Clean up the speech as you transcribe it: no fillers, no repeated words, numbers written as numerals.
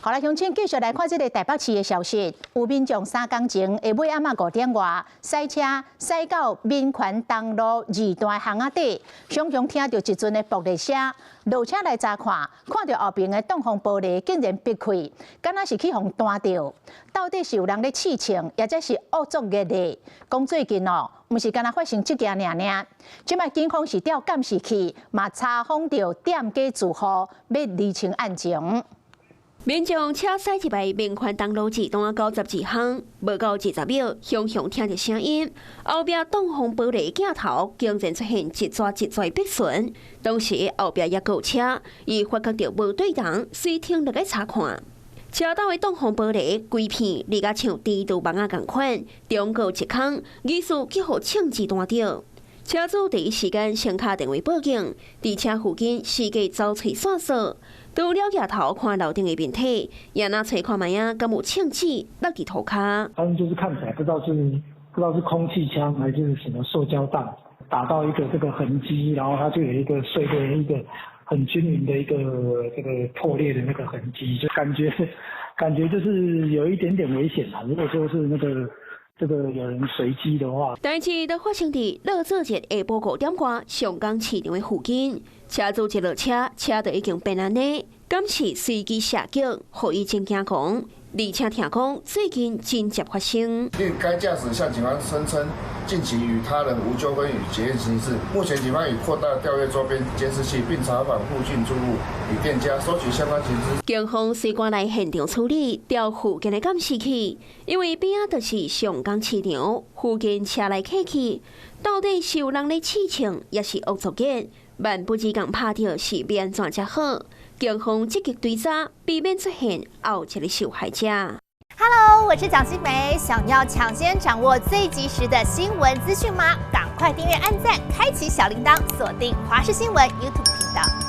好啦，鄉親繼續來看這个台北市的消息。有民眾3工前下尾暗仔5點外，駛車駛到民權東路二段巷仔底，雄雄聽著一陣的爆裂聲，落車來查看，看著後爿的擋風玻璃竟然爿開，敢若是去予彈著。到底是有人咧試銃，抑者是惡作劇咧？講最近哦，毋是干焦發生這件爾爾，這擺警方是調監視器，嘛查訪著店家住戶，欲釐清案情。民眾車駛入來民權東路二段92巷，無夠20秒，雄雄聽著聲音，後壁擋風玻璃鏡頭竟然出現一撮一撮爿損。當時後壁猶閣有車，伊發覺著無對人，隨停落來查看。車頭的擋風玻璃規片，裂甲像蜘蛛網仔仝款，中間一空，疑似去予槍支彈著。車主第一時間先敲電話報警，佇車附近四界走揣線索，除了舉頭看樓頂的面體，也若揣看覓仔，敢有槍支落佇塗跤。反正就是看起來不知道是空氣槍還是什麼塑膠彈，打到一個這個痕跡，然後它就有一個碎裂，一個很均勻的一個這個破裂的那個痕跡，就感覺就是有一點點危險啊。如果說是那個。這個有人隨機的話，代誌就發生佇樂做節下晡5點外，上港市場的附近，車主一落車，車就已經變按呢，敢是隨機射擊，予伊真驚狂。而且聽講最近真濟發生。另該駕駛向警方聲稱，近期與他人無糾紛與結怨情事。目前警方已擴大調閱周邊監視器，並查訪附近住戶與店家，收集相關情資。警方隨趕來現場處理，調附近的監視器，因為邊仔就是上港市場，附近車來客去，到底是有人咧試槍，抑是惡作劇？萬不知共拍著是欲按怎才好。警方積極追查，避免出現後一个受害者。 Hello，我是蔣新梅，想要搶先掌握最及時的新聞資訊嗎？趕快訂閱、按讚、開啟小鈴鐺，鎖定華視新聞 YouTube 頻道。